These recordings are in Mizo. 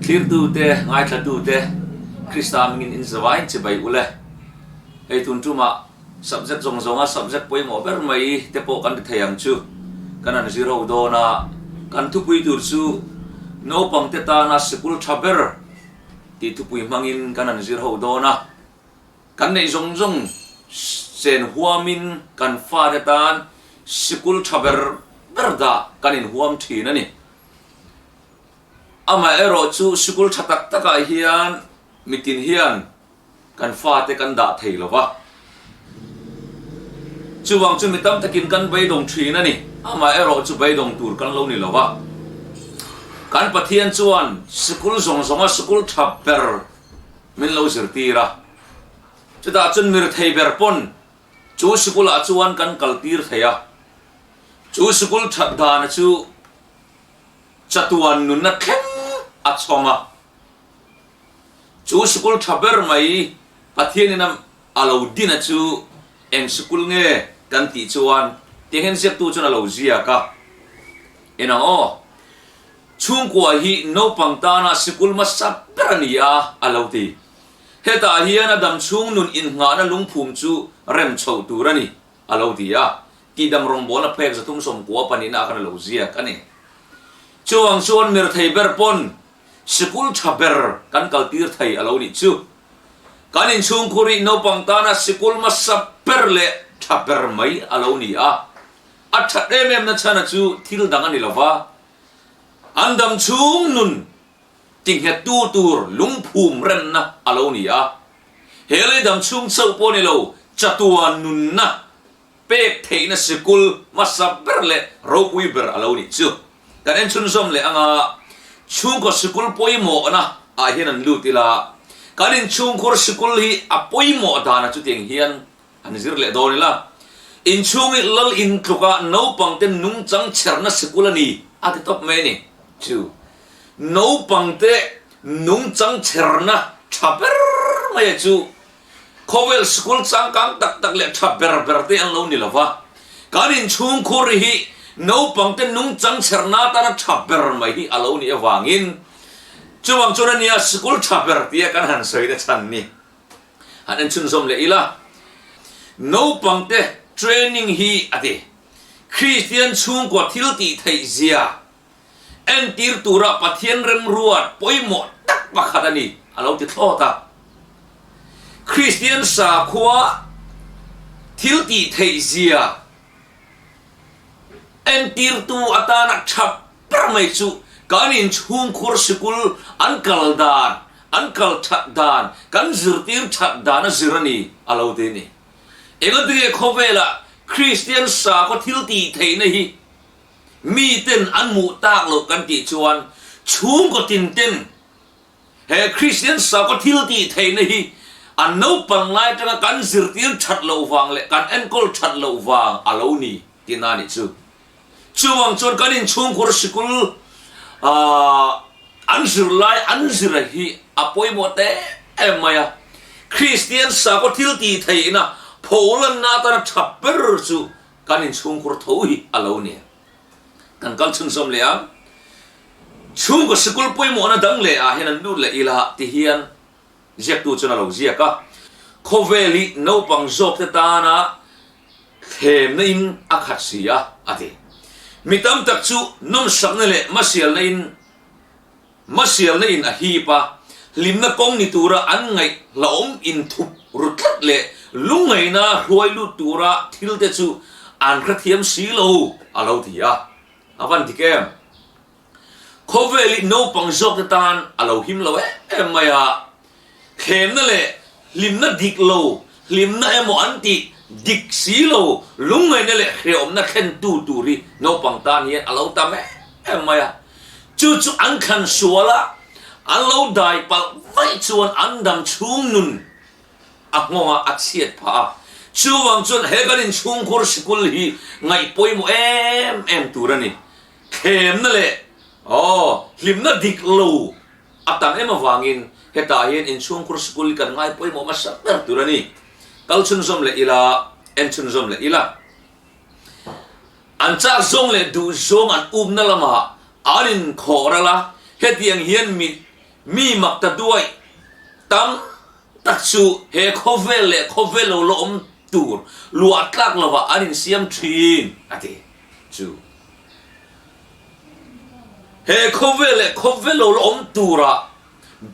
Thlirtute, ngaithlatute, Krista mingin in zavaiin chibai u le. Hei tun tumah subject zawng zawnga subject pawimawh ber mai te pawh kan ti thei ang chu. Kan han zir ho dawn a, kan thupui tur chu naupangte tana sikul tha ber tih thupui hmangin kan han zir ho dawn a. Kan neih zawng zawng chen huamin kan fate tan sikul tha ber ber dah kan inhuam thin a ni. Amaherawhchu sikul tha tak takah hian mitin hian kan fate kan dah thei lo va. Chuvang chu mi tam takin kan beidawng thin a ni. Amaherawhchu beidawng tur kan lo ni lo va. Kan Pathian chuan sikul zawng zawnga sikul tha ber min lo zirtir a. Chutah chuan mirthei ber pawn chu sikulah chuan kan kaltir thei a. Chu sikul that dana chu chatuan nunna thleng a chhawm a. Chu sikul tha ber mai Pathianin a a lo din a chu eng sikul nge kan tih chuan tiang hian ziaktu chuan a lo ziak a. Enang aw. Chhungkua hi naupang tana sikul hmasa ber a ni a, a lo ti. Hetah hian a dam chhung nun innghahna lungphum chu rem chhoh tur a ni, a lo ti a. Tihdam rawngbawlna phek 390 pahnihna khan a lo ziak a ni. Chuvang chuan mirthei ber pawn sikul tha ber kan kaltir thei a lo nih chu. Kan inchhungkhur hi naupang tana sikul hmasa ber leh tha ber mai a lo ni a. A that em em na chhana chu thil dang a ni lova, an dam chhung nun tinghettu tur lungphum remna a lo ni a. He lei dam chhung chauh pawh ni lo, chatuan nunna pek theihna sikul hmasa ber leh ropui ber a lo nih chu. Kan en chhunzawm leh anga chhungkaw sikul pawimawhna ah hian an lut ila, kan inchhungkhur sikul hi a pawimawh danah chutiang hian An zir leh dawn ila, inchhung i lal in tluka naupangte nungchang chherna sikul a ni a ti tawp mai a ni. Chu naupangte nungchang chherna tha ber mai a chu khawvel sikul changkang tak tak leh tha ber ber te an lo ni lo va, kan inchhung khur hi naupangte nungchang chherna atana tha ber mai hi a lo nih avangin chuvang chuan a nia sikul tha ber tia kan han sawi na chhan ni. Han en chhunzawm leh ila, naupangte training hi a ti. Kristian chhungkua thil tih theih zia entir tura Pathian remruat pawimawh tak pakhat a ni, a lo ti thlawt a. Kristian sakhua thil tih theih zia entirtu atana tha ber mai chu kan inchhungkhur sikul an kal dan, an kal that dan, kan zirtir that dan a zir a ni, a lo ti a ni. Engatinge khawvelah Kristian sakhaw thil tih theihna hi miten an hmuh tak loh kan tih chuan chhungkaw tinten He Kristian sakhaw thil tih theihna hi an naupang lai atanga kan zirtir that loh vang leh kan enkawl that loh vang a lo ni tihna a nih chu. Chuvang chuan kan inchhungkhur sikul an zirlai an zira hi a pawimawh teh em mai a. Kristian sakhaw thil tih theihna pholanna atana tha ber chu kan inchhungkhur tho hi a lo ni. Kan kal chhunzawm leh a, chhungkaw sikul pawimawhna dang leh ah hian an lut leh ila ti hian ziaktu chuan a lo ziak a. Khawvel hi naupang zawkte tana thlemna in a khat si a, a ti. Mi tam tak chu nawmsakna leh masialna in Hmasialna in a hip a, hlimna kawng ni tura an ngaih hlauhawm inthup ru tlat leh lungngaihna hruai lut tura thil te chu an hrethiam si lo a lo ti a. A van dik em? Khawvel hi naupang zawk te tan a lo him lo em em mai a, thlemna leh hlimna dik lo, hlimna emaw an tih dik si lo, lungngaihna leh hrehawmna thlentu tur hi naupang tan hian a lo tam em em mai a. Chu chu an thlan sual a, an lo dai palh vaih chuan an dam chhung nun a nghawng a, a chhiat phah a. Chuvang chuan he kan inchhungkhur sikul hi ngaih pawimawh em em tur a ni. Thlemna leh aw hlimna dik lo a tam em avangin hetah hian inchhungkhur sikul hi kan ngai pawimawh hmasa ber tur a ni. Kal chhunzawm leh ila, en chhunzawm leh ila. An chak zawng leh duh zawng an upna lamah an inkhawh ral a, hetiang hian mi Mi mak ta duai tam tak chu he khawvel leh khawvel lo la awm tur luah tlak lovah an insiam thin, a ti chu. He khawvel leh khawvel lo la awm turah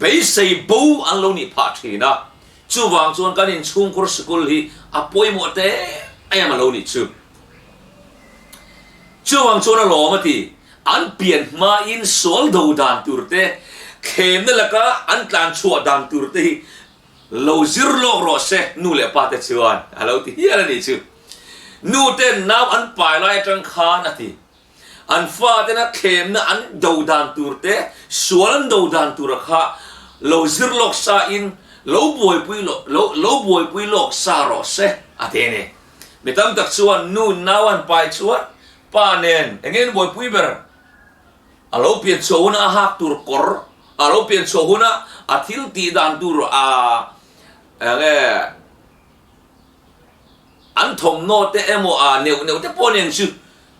beisei bo an lo nih phah thin a, chuvang chuan kan inchhungkhur sikul hi a pawimawh teh em a lo nih chu. Chuvang chuan a lawm a ti, an pian hmain sual do dan tur te, thlemna laka an tlan chhuah dan tur te hi lo zir lawk rawh se nu leh pa te chuan a lo ti hial a nih chu. Nu ten nau an pai lai atang khan a ti, an fa tena thlemna an do dan tur te, sual an do dan tura kha lo zir lawk sa in lo buaipui lo lo buaipui lawk sa rawh se a ti a ni. Mi tam tak chuan nu nau an pai chuan pa nen eng nge buaipui ber? A lo pian chhuah huna a hak tur kawr, a lo pian chhuah huna a thil tih dan tur a eng nge an thawmhnaw te emaw a neuh neuh te pawh nen chu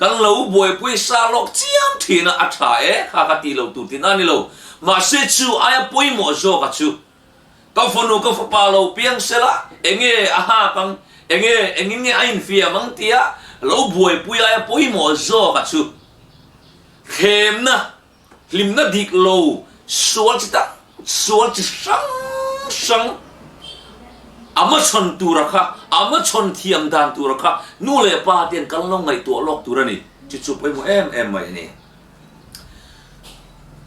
kan lo buaipui sa lawk chiam thin a, a tha e kha ka tih lo tur tihna a ni lo. Mahse chu aia pawimawh zawk a chu Ka fanu ka fapa lo piang sela, enge a hak ang, enge engin nge a infiam ang tia lo buaipui aia pawimawh zawk a chu. Thlemna, hlimna dik lo, sual chi tak, sual chi hrang hrang a hmachhawn tura kha, a hmachhawn thiam dan tura kha nu leh pa ten kan lo ngaihtuah lawk tur a ni. Chu chu pawimawh em em mai a ni.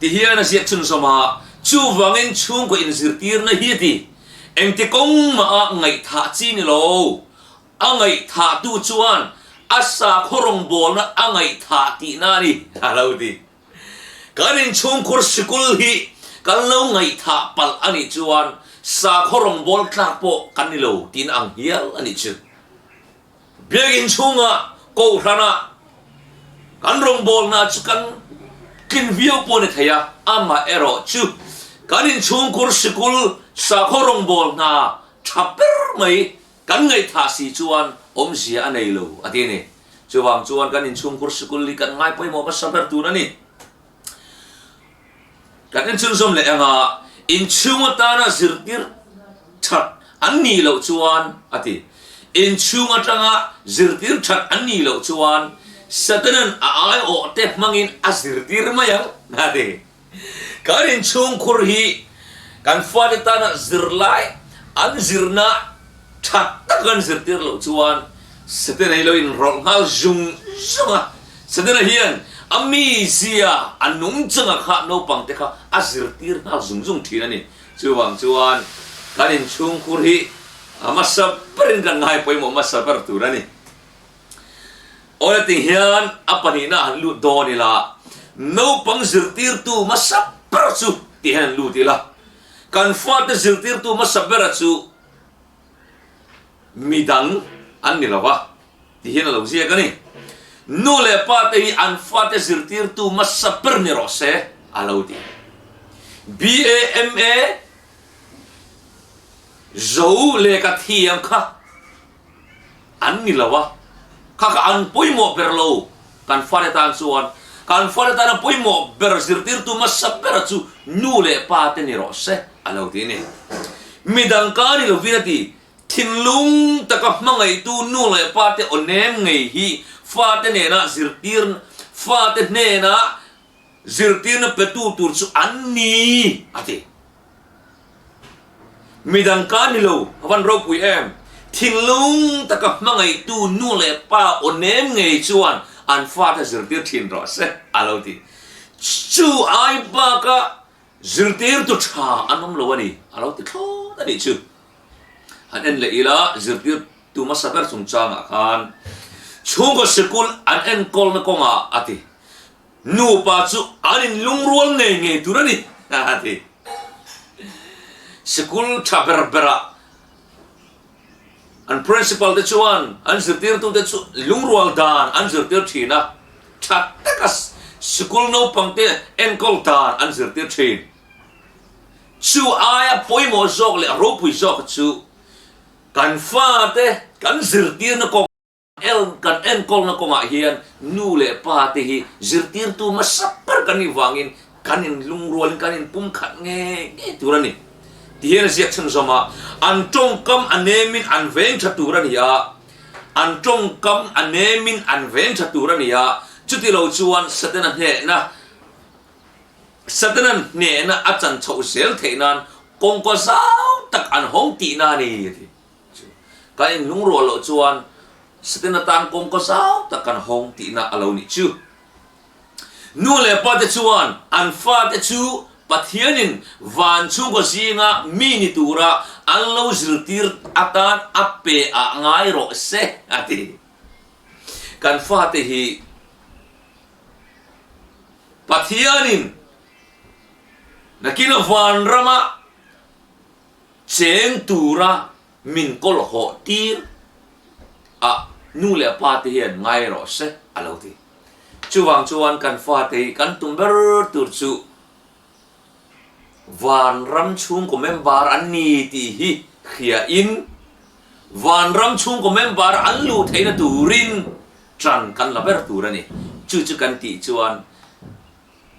Ti hian a ziak chhunzawm a, chuvangin chhungkaw inzirtirna hi a ti. Engti kawng mah a ngaihthah chi ni lo. A ngaihthahtu chuan a sakhaw rawngbawlna a ngaihthah tihna a ni, a lo ti. Kan inchhungkhur sikul hi kan lo ngaihthah palh a nih chuan sakhaw rawngbâwl tlak pawh kan ni lo tihna ang hial a nih chu. Biakinn chhungah Kohhranah kan rawngbawlna chu kan tlin viau pawh a ni thei a, amah erawh chu kan inchhungkhur sikul sakhaw rawngbâwl hna tha ber mai kan ngaihthah si chuan awmzia a nei lo a ti a ni. Chuvang chuan kan inchhungkhur sikul hi kan ngai pawimawh hmasa ber tur a ni. Kan inchhunzawm leh anga inchhung atana zirtir that an nih loh chuan, a ti. Inchhung atanga zirtir that an nih loh chuan Satanan a aiawh te hmangin a zirtir mai ang, a ti. Kan inchhungkhur hi kan fate tana zirlai an zirna tha tak an zirtir loh chuan Satana hi lo inrawlh nghal zung zung a. Satana hian a mizia, a nungchanga kha naupang te kha a zirtir nghal zung zung thin a ni. Chuvang chuan kan inchhungkhur hi a hmasa berin kan ngai pawimawh hmasa ber tur a ni. Awle ting hian a pahnihna han lut dawn ila, naupang zirtirtu hmasa ber chu tih hian han lut ila, kan fate zirtirtu hmasa bera chu midang an ni lo va. Ti hian a lo ziak a ni. Nu leh pa te hi an fate zirtirtu hmasa ber ni rawh se, a lo ti. BAMA Zo lehkha thiam kha an ni lo a, kha kha an pawimawh ber lo kan fate tan chuan. Kan fate tana pawimawh ber zirtirtu hmasa bera chu nu leh pa te ni rawh se, a lo ti a ni. Midang ka ni lovin a ti. Thinlung taka hmangaihtu nu leh pate aw nem ngei hi fate nena zirtir fate hnena zirtirna petu tur chu an ni, a ti. Midang ka ni lo, a van ropui em? Thinlung taka hmangaihtu nu leh pa aw nem ngei chuan an fate zirtir thin rawh se, a lo ti. Chu ai baka zirtirtu tha an awm lo a ni, a lo ti thlawt a nih chu. Han en leh ila, zirtirtu hmasa ber chungchangah khan chhungkaw sikul an enkawlna kawngah a ti. Nupa chu an inlungrual ngei ngei tur a ni, a ti. Sikul tha ber berah an principal te chuan an zirtirtute chu lungrual dan an zirtir thin a, tha taka sikul naupangte enkawl dan an zirtir thin. Chu aia pawimawh zawk leh ropui zawk chu kan fate kan zirtirna kawng kan enkawlna kawngah hian nu leh pa te hi zirtirtu hmasa ber kan nih vangin Kan inlungrualin kan inpumkhat ngei ngei tur a ni. Ti hian a ziak chhunzawm a, an tawngkam a nemin an veng tha tur a ni a, an tawngkam a nemin an veng tha tur a ni a, chuti lo chuan Satana hnehna, Satana'n hnehna a chan chhoh zel theih nan kawngka zau tak an hawng tihna a ni a ti. Kan inlungrual loh chuan Satana tan kawngka zau tak kan hawng tihna a lo nih chu. Nu leh pate chuan an fate chu Pathianin van chhungkaw zinga mi ni tura an lo zirtir atan a pe ah ngai rawh se, a ti. Kan fate hi Pathianin nakina vanrama cheng tura min kawlhawh tir ah nu leh pate hian ngai rawh se, a lo ti. Chuvang chuan kan fate hi kan tum ber tur chu Vanram chhungkaw member an ni tih hi hriain Vanram chhungkaw member an luh theihna turin ṭan kan la ber tur a ni. Chu chu kan tih chuan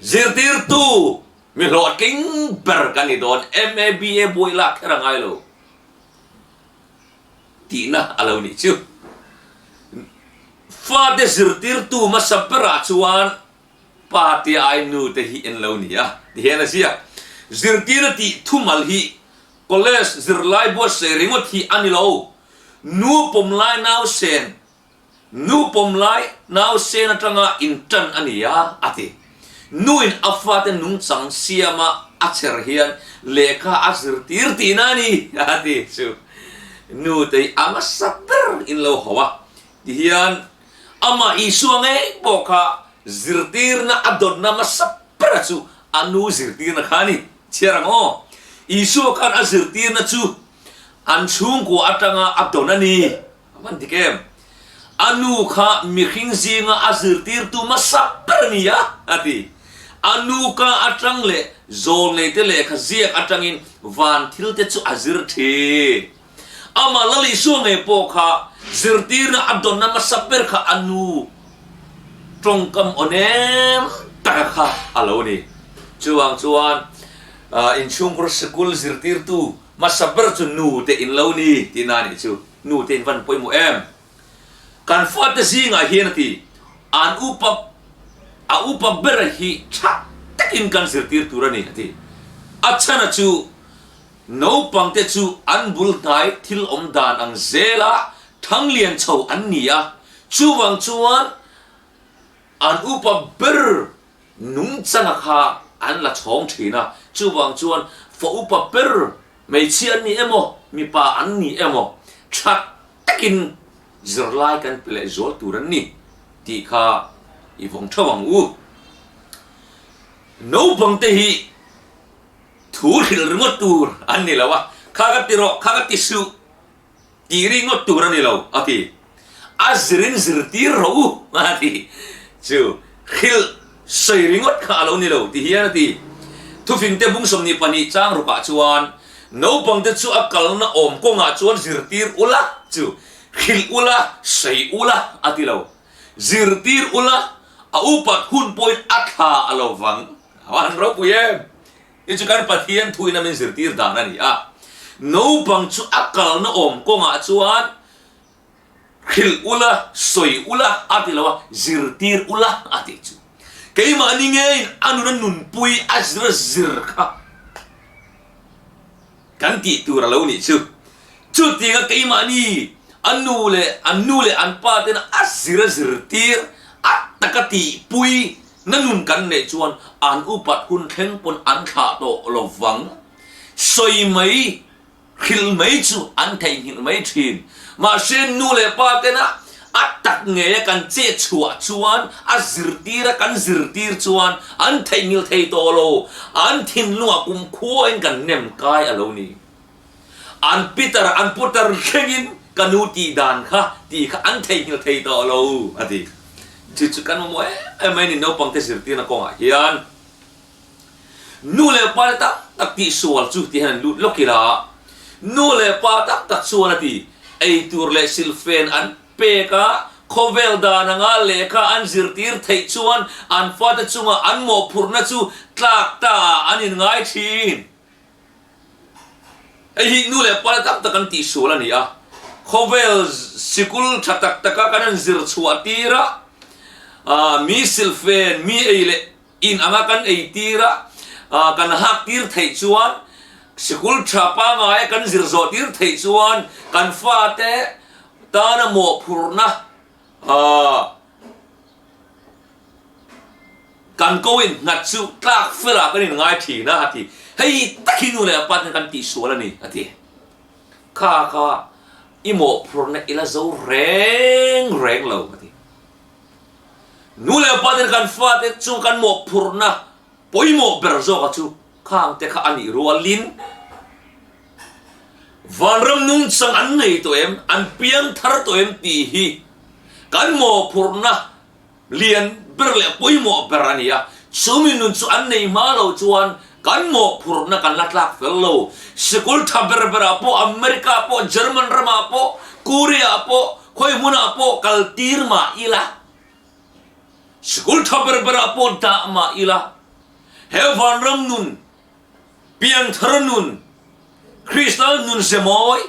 zirtirtu mi hlawhtling ber kan ni dawn, MABA buai lak kher a ngai lo. Tihna a lo nih chu. Fate zirtirtu hmasa berah chuan pa te ai nu te hi en lo ni a, ti hian a ziak. Zirtirna tih thumal hi college zirlai buatsaih ringawt hi a ni lo. Nu pawmlai nausen Nu pawmlai nausen atanga intan a ni a, a ti. Nuin a fate nungchang siama a cher hian lehkha a zirtir tihna a ni, a ti chu. Nute hi a hmasa ber in lo ho a, tihian amah Isua ngei pawh kha zirtirna a dawnna hmasa bera chu a nu zirtirna kha a ni. Chhiar ang aw. Isua khan a zirtirna chu an chhungkua atanga a dawn a ni. A hman dik em? A nu kha mihring zinga a zirtirtu hmasa ber a ni a, a ti. A nu ka atang leh zawlneite lehkha ziak atangin van thilte chu a zir thin. Amah Lal Isua ngei pawh kha zirtirna a dawnna hmasa ber kha a nu tawngkam aw nem taka kha a lo ni. Chuvang chuan inchhungkhur sikul zirtirtu hmasa ber chu nu te in lo ni tihna a nih chu. Nu te in van pawimawh em? Kan fate zingah hian a ti, an upa a upa ber hi tha takin kan zirtir tur a ni a ti. A chhana chu naupang te chu an bul hnai thil awm dan ang zela thanglian chho an ni a, chuvang chuan an upa ber nungchanga kha an la chhawng thin a, chuvang chuan fa upa ber Hmeichhia an ni emaw, mipa an ni emaw, tha takin zirlai kan pe leh zual tur an ni tih kha i vawng theuh ang u. Naupangte hi thu hrilh ringawt tur an ni lo a, kha ka ti rawh, kha ka ti suh. Tih ringawt tur a ni lo, a ti. A zirin zirtir rawh u, a ti. Chu hrilh sawi ringawt kha a lo ni lo, ti hian a ti. Thufingte bung 22 chang rukah chuan, Naupangte chu a kalna awm kawngah chuan zirtir ula, chu hrilh ula, sawi ula, a ti lo. Zirtir ula, a upat hun pawhin a thla a lo vang. A han ropui em! Hi chu kan Pathian thuin a min zirtir dan a ni a. Naupang chu a kalna awm kawngah chuan hrilh ula, sawi ula a ti lo a, zirtir ula a tih chu. Keimahni ngeiin a nuna nunpui a zir a zir kha kan tih tur a lo nih chu. Chutianga keimahni a nu leh an nu leh an pa tena a zir a zirtir a taka tihpui Na nun kan neih chuan an upat hun thleng pawn an thlah tawh lo vang. Sawi mai, hrilh mai chu an theihnghilh mai thin. Mahse nu leh pa tena a tak ngeia kan chet chhuah chuan, a zirtira kan zirtir chuan an theihnghilh thei tawh lo. An thinlungah kumkhuain kan nem kai a lo ni. An pitar, an putar thlengin ka nu tih dan kha tih kha an theihnghilh thei tawh lo, a ti. Chu chu kan mamawh em em mai a ni naupangte zirtirna kawngah hian. Nu leh pa te tak tak tihsual chu ti hian an lut lawk ila, nu leh pa tak tak chuan a ti, ei tur leh silfen an pek a. Khawvel dan anga lehkha an zirtir theih chuan an fate chunga an mawhphurhna chu tlak ta ah an inngai thin. Hei hi nu leh pa tam tak an tihsual a ni a, khawvel sikul tha tak taka kan han zir chhuah tir a, mi silfen, mi ei leh in anga kan ei tir a, kan hak tir theih chuan, sikul tha pangaia kan zir zawh tir theih chuan kan fate tana mawhphurhna Kan ko in nghat chu tlak fel ah kan in ngai thin a, a ti. Hei tak hi nu leh a pa ten kan tihsual a ni, a ti. Kha kha i mawhphurhna i la zo reng reng lo, a ti. Nu leh a pa ten kan fate chu kan mawhphurhna pawimawh ber zawk a chu khang te kha a nih rualin vanram nungchang an nei tawh em, an piang thar tawh em tih hi kan mawhphurhna Lian ber leh pawimawh ber a ni a, chumi nun chu an nei hma lo chuan kan mawhphurhna kan la tlak fel lo. Sikul tha ber berah pawh, America pawh, German ramah pawh, Korea ah pawh, khawi hmunah pawh kal tir mah ila, sikul tha ber berah pawh dah mah ila, he vanram nun Piangthar nun, Krista nun ze mawi,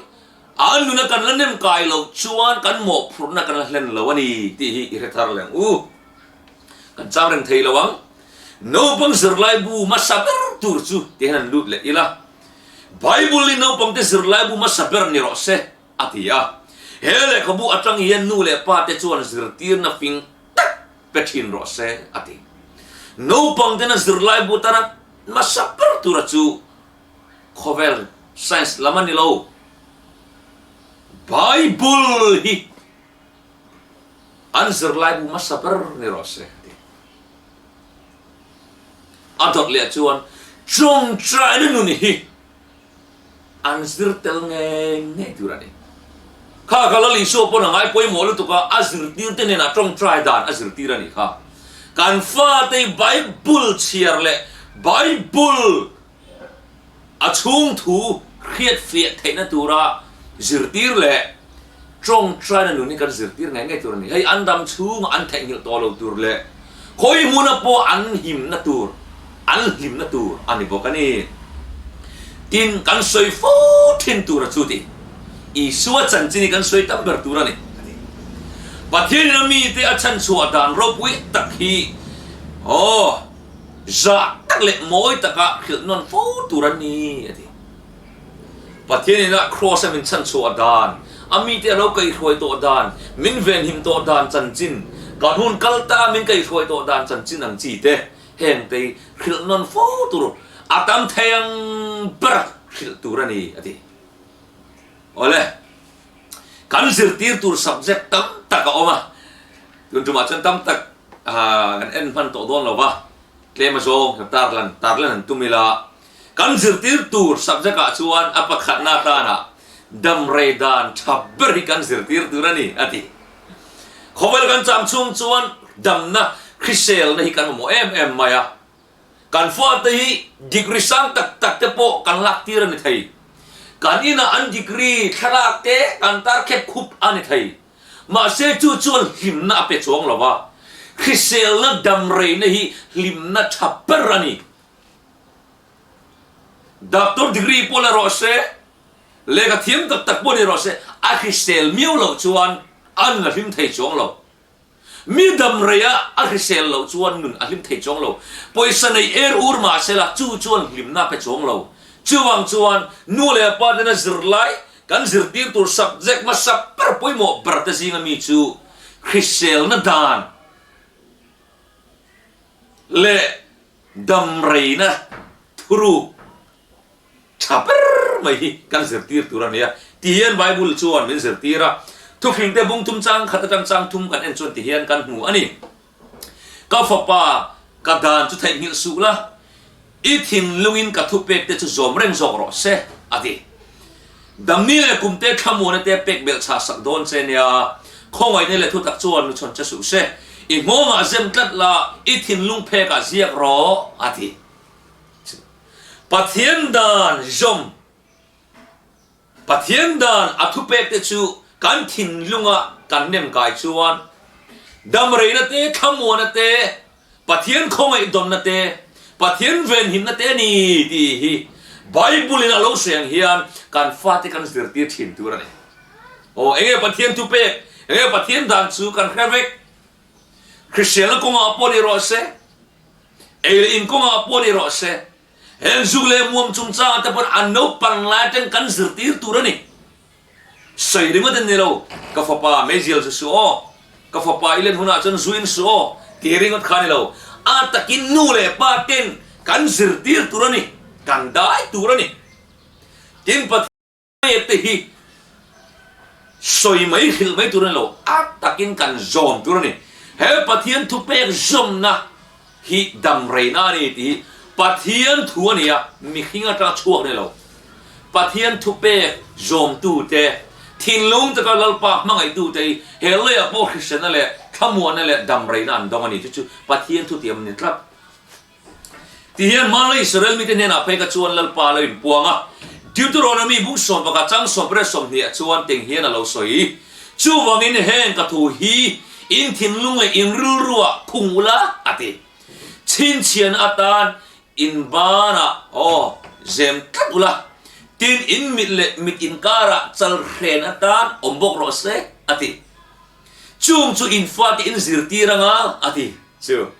a nuna kan la nem kai loh chuan kan mawhphurhna kan la hlen lo a ni tih hi i hre thar leh ang u. Kan chang reng thei lo ang. Naupang zirlaibu hmasa ber tur chu ti hian an lut leh ila. Bible hi naupangte zirlaibu hmasa ber ni rawh se a ti a. He lehkhabu atang hian nu leh pa te chuan zirtirna fing tak pe thin rawh se a ti. Naupang tena zirlaibu tana hmasa ber tura chu khawvel science lam a ni lo. Bible hi an zirlaibu hmasa ber ni rawh se a ti. A dawt leh chuan tawngtaina nun hi An zir tel ngei ngei tur a ni. Kha kha Lal Isua pawn a ngai pawimawh lutuk a, a zirtirte hnenah tawngtai dan a zirtir a nih kha. Kan fate hi Bible chhiar leh Bible a chhung thu hriatfiah theihna tura zirtir leh tawngtaina nun hi kan zirtir ngei ngei tur a ni. Hei an dam chhunga an theihnghilh tawh lo tur leh khawi hmuna pawh an himna tur, an hlimna tur a ni bawk a ni. Tin, kan sawi fo thin tur a chu ti. Isua chanchin hi kan sawi tam ber tur a ni, a ti. Pathianin a mite a chhanchhuah dan ropui tak hi aw zah tak leh mawi taka hrilh nawn fo tur a ni, a ti. Pathianin a Kraws a min chhanchhuah dan, a mite a lo kaihhruai tawh dan, min venhim tawh dan chanchin, kan hun kal ta min kaihhruai tawh dan chanchin ang chi te, Heng te hi hrilh nawn fo tur, a tam thei ang ber hrilh tur a ni, a ti. Awle, kan zirtir tur subject tam tak a awm a, tun tumah chuan tam tak kan en hman tawh dawn lo va, tlem azawng kan tarlan tarlan an tum ila, kan zirtir tur subject ah chuan a pakhatna atana damrei dan tha ber hi kan zirtir tur a ni, a ti. Khawvel kan cham chhung chuan damna hriselna hi kan mamawh em em mai a, kan fate hi degree sang tak tak te pawh kan lak tir a ni thei. Kan inah an degree thlalak te kan tar khep khup a ni thei. Mahse chu chuan hlimna a pe chuang lo va, hriselna damreina hi hlimna tha ber a ni. Doctor degree pawh la rawh se. Lehkha thiam tak tak pawh ni rawh se, a hrisel miau loh chuan a nun a hlim thei chuang lo. Mi dam reia a hrisel loh chuan nun a hlim thei chuang lo. Pawisa nei er ur mah se la, chu chuan hlimna a pe chuang lo. Chuvang chuan nu leh pa tena zirlai kan zirtir tur subject hmasa ber pawimawh ber te zinga mi chu hriselna dan leh dam reina thuruk Tha ber mai hi kan zirtir tur a ni a, ti hian Bible chuan min zirtir a. Thufingte bung thum chang khat atang chang thum kan en chuan ti hian kan hmu a ni. Ka fapa, ka dan chu theihnghilh suh la, i thinlungin ka thupek te chu zawm reng zawk rawh se, a ti. Damni leh kumte thlamuana te pek belh chhah sak dawn che nia, khawngaihna leh thutak chuan nu chhawn che suh se, i nghawngah zem tlat la, i thinlung phekah ziak rawh, a ti. Pathian dan zawm, Pathian dan a thupek te chu kan thinlunga kan nem kai chuan Damreina te, thlamuana te, Pathian khawngaih dawnna te, Pathian venhimna te a ni tih hi Bible-in a lo sawi ang hian kan fate kan zirtir thin tur a ni. Aw, enge Pathian thupek, enge Pathian dan chu kan hre vek. Hriselna kawngah pawh ni rawh se, ei leh in kawngah pawh ni rawh se, heng zuk leh muam chungchangah te pawn an naupang lai atang kan zirtir tur a ni. Sawi ringawt in ni lo, ka fapa meizial chu suh aw, ka fapa i len hunah chuan zu in suh aw tih ringawt kha a ni lo. A takin nu leh pa ten kan zirtir tur a ni, kan dai tur a ni. Tin, Pathian pek te hi sawi mai hrilh mai tur a ni lo, a takin kan zawm tur a ni. He Pathian thupek zawmna hi dam reina a ni tih hi Pathian thu a ni a, mihring atanga chhuak a ni lo. Pathian thupek zawmtute, thinlung taka Lalpa hmangaihtute hi he leiah pawh hriselna leh thlamuanna leh dam reina an dawng a ni. Chu chu Pathian thutiam a ni tlat. Ti hian hmanlai Israel mite hnenah phei kha chuan Lalpa a lo inpuang a, Deuteronomy bung sawmpakhat chang sawmpariat sawmhnih ah chuan teng hian a lo sawi, Chuvangin heng ka thu hi in thinlung leh in rilruah khung ula, a ti. Chhinchhian atan in banah aw zem tlat ula, tin in mit leh mit inkarah chalhren atan awm bawk rawh se, a ti. Chung chu in fate in zirtir anga, a ti. Chu.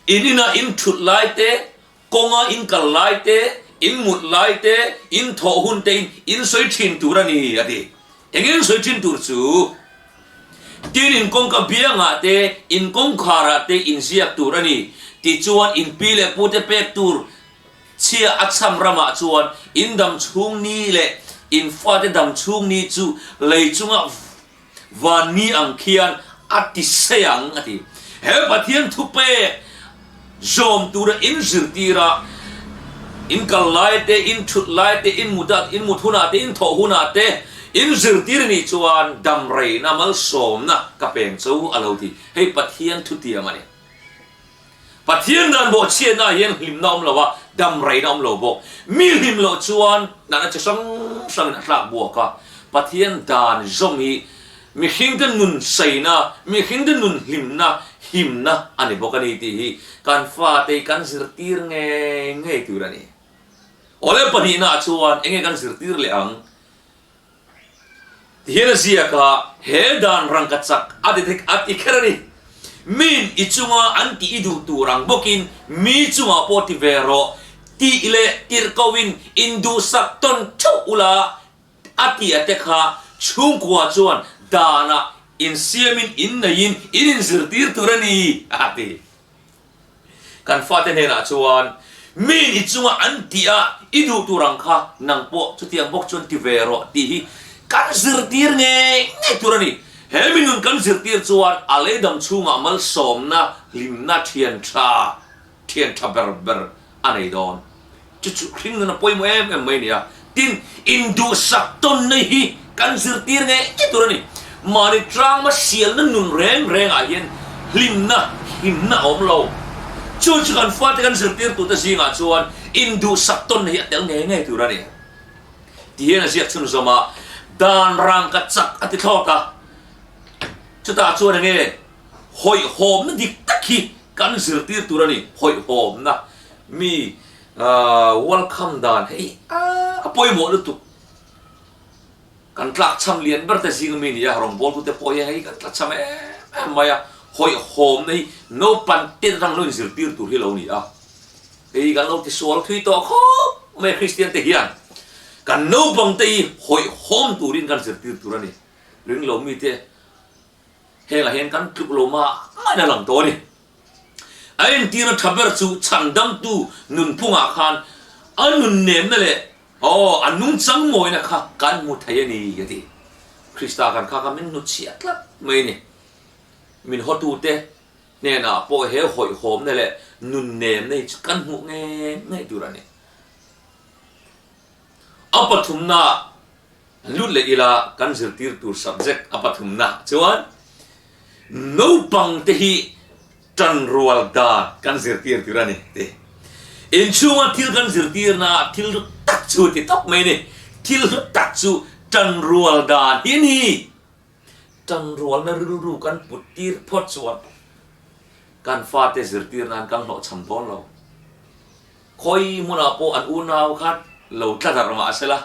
In inah in thut lai te, kawnga in kal lai te, in mut lai te, in thawh hun te in in sawi thin tur a ni, a ti. Eng in sawi thin tur chu? Tin in kawngka biangah te, in kawngkharah te in ziak tur a ni. Tichuan in pi leh pu te pek tur chhia a cham ramah chuan in dam chhung ni leh in fate dam chhung ni chu lei chunga Van ni ang khian a ti sei ang, a ti. He Pathian thupek zawm tura in zirtir a, in kal lai te, in thut lai te, in mut in mut hunah te, in thawh hunah te in zirtir a nih chuan damreina malsawmna ka peng cho a lo ti. Hei Pathian thutiam a ni. Pathian dan bawhchhiatna ah hian hlimna awm lo a, dam reina awm lo bawk. Mi hlim loh chuan natna chi hrang hrangin a tlak buak a. Pathian dan zawm hi mihringte nun saina, mihringte nun hlimna, himna a ni bawk a ni tih hi kan fate hi kan zirtir ngei ngei tur a ni. Awle pahnihna ah chuan enge kan zirtir leh ang? Tihian a ziak a, he dan rangka chak a ti a ti kher a ni. Miin i chunga an tih i duh tur ang bawkin mi chungah pawh ti ve rawh tih leh tirhkohin induhsak tawn theuh ula a tih a te kha chhungkua chuan danah insiamin inneiin in inzirtir tur a ni a ti. Kan fate hnenah chuan, Miin i chunga an tih a, i duh tur ang kha nang pawh chutiang bawk chuan ti ve rawh tih hi kan zirtir ngei ngei tur a ni. He mi nun kan zirtir chuan a leidam chhungah malsawmna, hlimna, thian tha, thian tha ber ber a nei dawn. Chu chu hring nun a pawimawh em em mai a ni a. Tin, induhsak tawnna hi kan zirtir ngei ngei tur a ni. Mahni tlangma sialna nun reng rengah hian hlimna, himna a awm lo. Chu chu kan fate kan zirtirtute zingah chuan induhsak tawnna hi a tel ngei ngei tur a ni. Tihian a ziak chhunzawm a, Dan rangka chak a ti thlawt a. Chutah chuan enge hawihhawmna dik tak hi kan zirtir tur a ni, hawihhawmna mi welcome dan hei a pawimawh lutuk. Kan tlakchham lian ber te zing ami nia, rawngbawltute pawh hian hei kan tlachham em em mai a, hawihhawmna hi naupan te atang lo inzirtir tur hi lo ni a, hei kan lo tisual thui tawh khawp mai a Kristian te hian kan naupang te hi hawihhawm turin kan zirtir tur a ni, ringlo mite Hengah hian kan tluk lo mah mah in a lang tawh a ni. A entirna tha ber chu chhandamtu nunphungah khan a nunnemna leh aw a nungchang mawina kha kan hmu thei a ni a ti. Krista kan kha kha min hnutchhiah tlat mai a ni. Min hawtute hnenah pawh he hawihhawmna leh nunnemna hi chu kan hmuh ngei ngei tur a ni. A pathumna Lut leh ila kan zirtir tur subject a pathumna chuan naupang te hi tanrual dan kan zirtir tur a ni ti. Inchhunga thil kan zirtirna ah thil hlu tak chu ti tawp mai a ni. Thil hlu tak chu tanrual dan hi a ni. Tanrualna rilru kan put tir phawt chuan kan fate zirtir nan kan hlawhchham dawn lo. Khawi hmunah pawh an unau khan lo tla darh mah sela,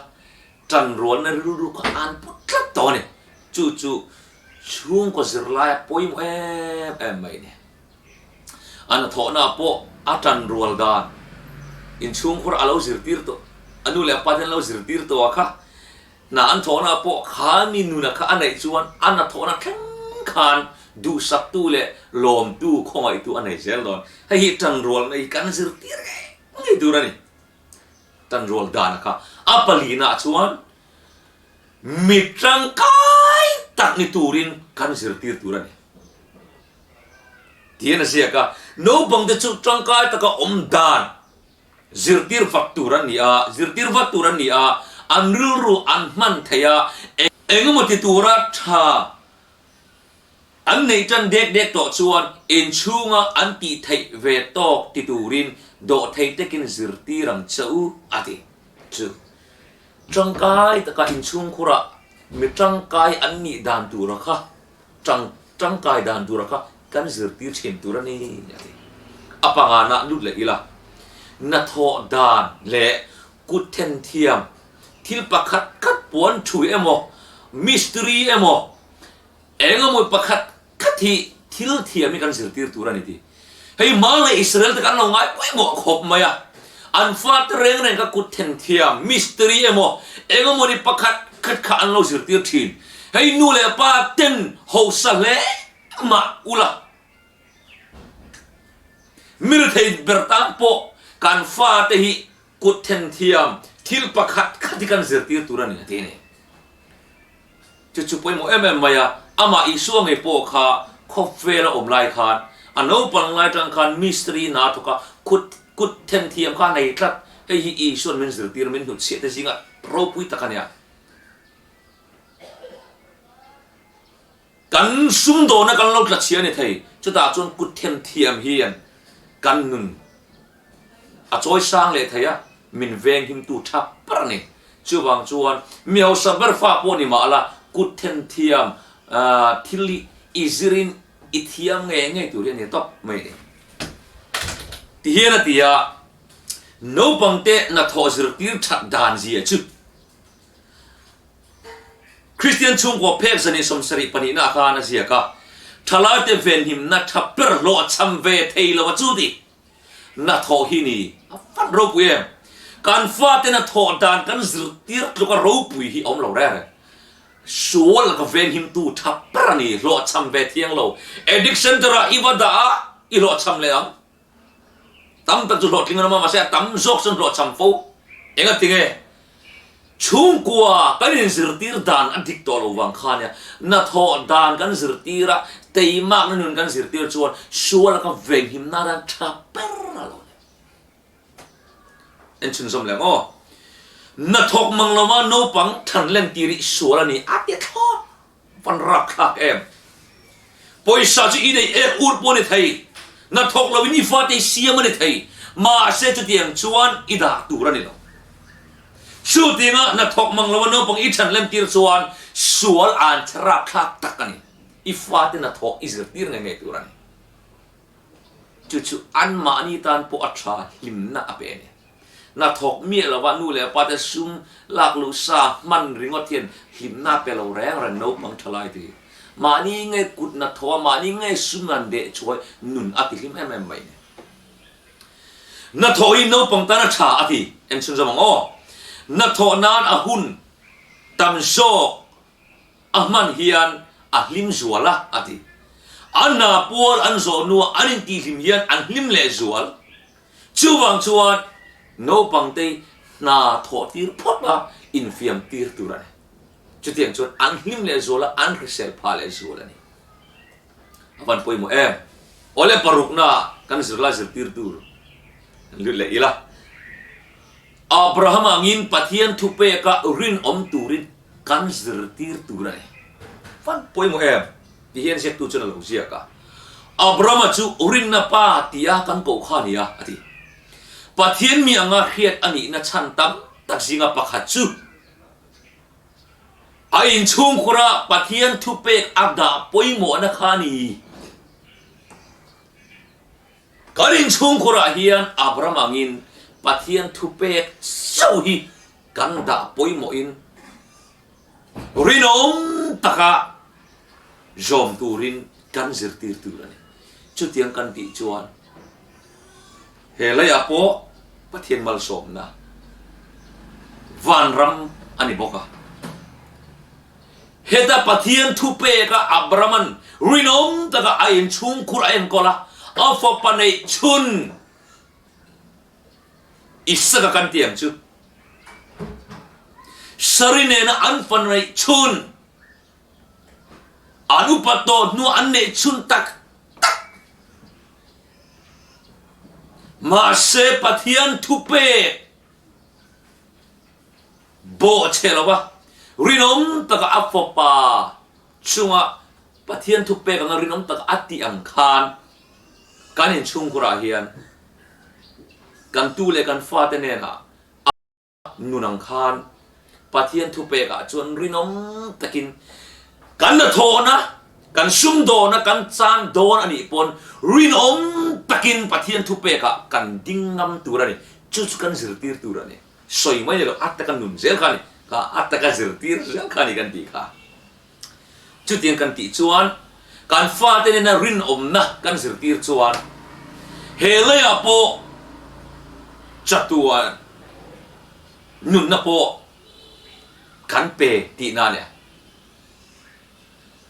tanrualna rilru kha an put tlat tawh a ni. Chu chu chhungkaw zirlaia pawimawh em em mai a ni. A hnathawhnaah pawh a tanrual dan inchhungkhur a lo zirtir tawh, a nu leh a pa te an lo zirtir tawh a kha. Hna an thawhnaah pawh khan mi nuna kha a neih chuan a hnathawhna thleng khan duhsaktu leh lawmtu khawngaihtu a nei zel dawn. Hei hi tanrualna hi kan zirtir ngei ngei tur a ni. Tanrual dana kha a palinaah chuan mi tangkai tak ni turin kan zirtir tur a ni. Tiin a ziak a, naupangte chu tangkai taka awm dan Zirtir vat tur an ni a, zirtir vat tur an ni a, an rilru an hman thei a, engemaw ti tura tha an neih tan dek dek tawh chuan inchhunga an tih theih ve tawk ti turin dawhthei takin zirtir ang che u a ti. Chu tangkai taka inchhungkhurah mi tangkai an nih dan tura kha tang tangkai dan tura kha kan zirtir thin tur a ni a ti. A panganah lut leh ila, hnathawh dan leh kut thenthiam thil pakhat khat puan thui emaw, mistiri emaw, eng emaw pakhat khat hi thil thiam hi kan zirtir tur a ni ti. Hei Hmar leh Israel te kan lo ngai pawimawh khawp mai a, an fate reng reng kha kut thenthiam, mistiri emaw, eng emaw ni pakhat khat kha an lo zirtir thin. Hei nu leh pa ten hausa hle mah ula, mi rethei ber tan pawh kan fate hi kut thenthiam thil pakhat khat hi kan zirtir tur a ni a ti a ni. Chu chu pawimawh em em mai a, amah Isua ngei pawh kha khawvel a awm lai khan, a naupang lai tang khan mistiri hna thawk a, kut kut thenthiam kha a nei tlat. Hei hi Isua'n min zirtir, min hnutchhiah te zinga ropui tak a nia. Kan sumdawna kan lo tlachhia a ni thei, chutah chuan kut thenthiam hian kan nun A chawi sang leh thei a, min venghimtu tha ber a ni. Chuvang chuan mi hausa ber fa pawh ni mah la, kut thenthiam thil hi i zirin i thiam ngei ngei tur hi a ni tawp mai a ni. Tihian a ti a, naupangte hnathawh zirtir that dan zia chu Kristian chhungkaw phek zani 72 na khan a ziak a, thalaite venhimna tha ber hlawh a cham ve thei lo a chu ti. Hnathawh hi ni a fan ropui em? Kan fate hnathawh dan kan zirtir tluka ropui hi a awm lo reng reng. Sual laka venghimtu tha ber a ni, hlawhchham ve thiang lo. Addict center ah i va dah a, i hlawhchham leh ang. Tam tak chu hlawhtling an awm a, mahse a tam zawk chuan hlawhchham fo. Engatinge? Chhungkua kan inzirtir dan a dik tawh lo vang kha nia, hnathawh dan kan zirtir a, teimakna nun kan zirtir chuan sual laka venghimna ran tha ber a lo ni. En chhunzawm leh ang aw. Hnathawk mang lova naupang than lentir hi sual a ni a ti thlawt. Van rapthlak em. Pawisa chu i nei ek ur pawh a ni thei, hnathawk lovin i fate i siam a ni thei, mahse chutiang chuan i dah tur a ni lo. Chutianga hnathawk mang lova naupang i than lemtir chuan sual an che rapthlak tak a ni. I fate hnathawk i zirtir ngei ngei tur a ni. Chu chu anmahni tan pawh a tha hlimna a pe a ni. Hnathawk miah lova nu leh pa te sum lak luh sa hman ringawt hian hlimna a pe lo reng reng naupang tha lai ti. Mahni nge kut hnathawh a, mahni nge sum an deh chhuai nun a ti hlim em em mai ni. Hnathawh hi naupang tan a tha a ti, en chhunzawm ang aw. Hnathawh nan a hun tam zawk A hman hian a hlim zual a, a ti. An hna pual an zawh hnuah an intihhlim hian an hlim leh zual. Chuvang chuan naupangte hna thawh tir phawt a, infiam tir tur a ni. Chutiang chuan an hlim leh zual a, an hrisel phah leh zual a ni. A van pawimawh em? Awle parukna kan zirlai zirtir tur kan lut leh ila. Abraham angin Pathian thupeka rinawm turin kan zirtir tur a ni. Van pawimawh em? Ti hian ziaktu chuan a lo ziak a. Abrahama chu rinna pa tia kan koh kha a ni a, a ti. Pathian mi anga hriat a nihna chhan tam tak zinga pakhat chu. A inchhungkhura Pathian thupek a dah pawimawhna kha a ni. Kan inchhungkhurah hian Abraham angin Pathian thupek chauh hi kan dah pawimawhin rinawm taka zawm turin kan zirtir tur a ni. Chutiang kan tih chuan he leiah pawh Pathian malsawmna vanram a ni bawk a. Heta Pathian thupeka Abrahama'n rinawm taka a inchhungkhur a enkawl a, a fapa neih chhun Isaka kan ti ang chu. Sari nena an fa neih chhun, an upa tawh hnua an neih chhun tak tak. Mahse Pathian thupek Bawhchhe lova rinawm taka a fapa chunga Pathian thupek anga rinawm taka a tih ang khan kan inchhungkhurah hian kan tu leh kan fate nenah a nun ang khan Pathian thupekah chuan rinawm takin kan hnathawhna, kan sumdawna, kan chan dawn a nih pawn rinawm takin Pathian thupekah kan ding ngam tur a ni. Chu chu kan zirtir tur a ni. Sawi mai ni lo, a taka nun zel kha a ni, kha a taka zirtir zel kha a ni kan tih kha. Chutiang kan tih chuan kan fate nena rinawmna kan zirtir chuan he leiah pawh chatuan nunna pawh kan pe tihna a ni a.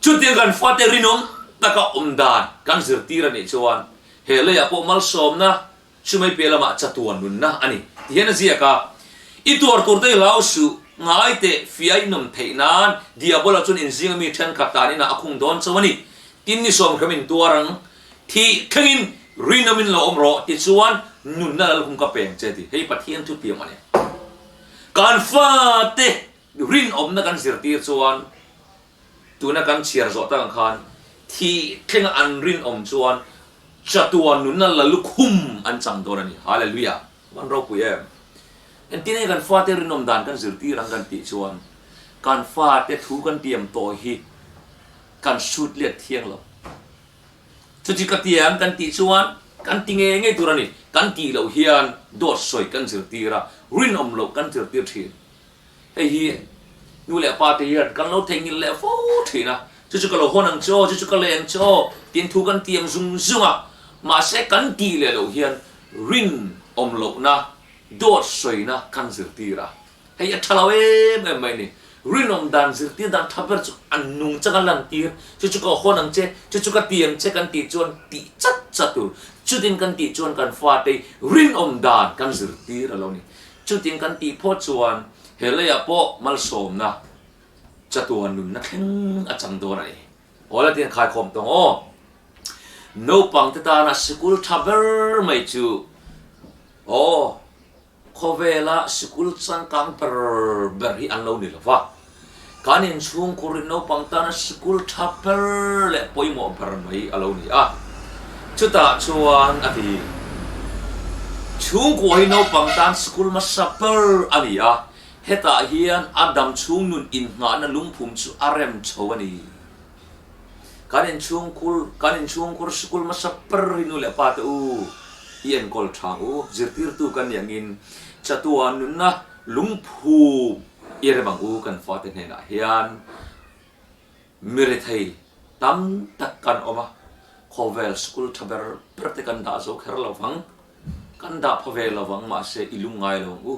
Chutiang kan fate rinawm taka awm dan kan zirtir a nih chuan he leiah pawh malsawmna Chumai piah lamah chatuan nunna a ni ti hian a ziak a, I tuar tur te i hlau suh, ngai teh, fia i nawm theih nan Diabola chuan inzinga mi thenkhat tan inah a khung dawn chauh a ni. Tin ni sawmhrem in tuar ang, thih thlengin rinawm in lo awm rawh tichuan nunna lalhum ka peng che ti. Hei Pathian thutiam a ni. Kan fate rinawmna kan zirtir chuan Tuna kan chhiar zawh tak ang khan thih thlenga an rinawm chuan chatuan nunna la lukhum an chang dawn a ni. Hallelujah! Van ropui em! Engtin nge kan fate rinawm dan kan zirtir ang kan tih chuan kan fate thu kan tiam tawh hi kan sut let thiang lo. Chuti ka tiam kan tih chuan kan ti ngei ngei tur a ni. Kan tih loh hian dawt sawi kan zirtir a, rinawm loh kan zirtir thin. Hei hi nu leh pa te hian kan lo theihnghilh leh fo thin a, chu chu ka lo hawn ang che aw, chu chu ka lei ang che aw tiin thu kan tiam zung zung a, mahse kan tih leh loh hian rinawm lohna, dawt sawina kan zirtir a, hei a tha lo em em mai a ni. Rinawm dan zirtir dan tha ber chu a nung changa lantir, chu chu ka hawn ang che, chu chu ka ti ang che kan tih chuan tih chat chat tur, chutin kan tih chuan kan fate rinawm dan kan zirtir a lo ni. Chutiang kan tih phawt chuan he leiah pawh malsawmna chatuan nunna thleng a chang dawn a ni. Aw la tiang khaikhawm tawng aw. Naupangte tana sikul tha ber mai chu aw khawvela sikul changkang ber ber hi an lo ni lo va. Kan inchhungkhur in naupang tana sikul tha ber leh pawimawh ber mai a lo ni a. Chutah chuan a ti, Chhungkua hi naupang tan sikul hmasa ber a ni a, hetah hian a dam chhung nun innghahna lungphum chu a rem chho a ni. Kan inchhungkhur, kan inchhungkhur sikul hmasa ber hi nu leh pa te u i enkawl tha ang u, zirtirtu kan nih angin chatuan nunna Lungphu i rem ang u kan fate hnenah hian mi rethei tam tak kan awm a, khawvel school tha ber ber te kan dah zo kher lo vang, kan dah pha ve lo vang mahse i lung ngai lo ang u.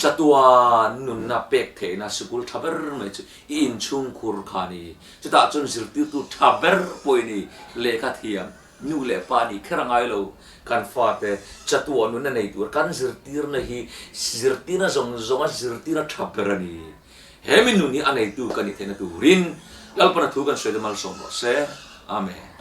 Chatuan nunna pek theihna school tha ber mai chu i inchhungkhur kha a ni. Chutah chuan zirtirtu tha ber pawh i ni, lehkha thiam. Nu leh pa nih kher a ngai lo, kan fate chatuah nunna nei tur kan zirtirna hi zirtirna zawng zawnga zirtirna tha ber a ni. He mi nun hi a neitu ka nih theihna turin Lalpana thu kan sawi te malsawm rawh se. Amen.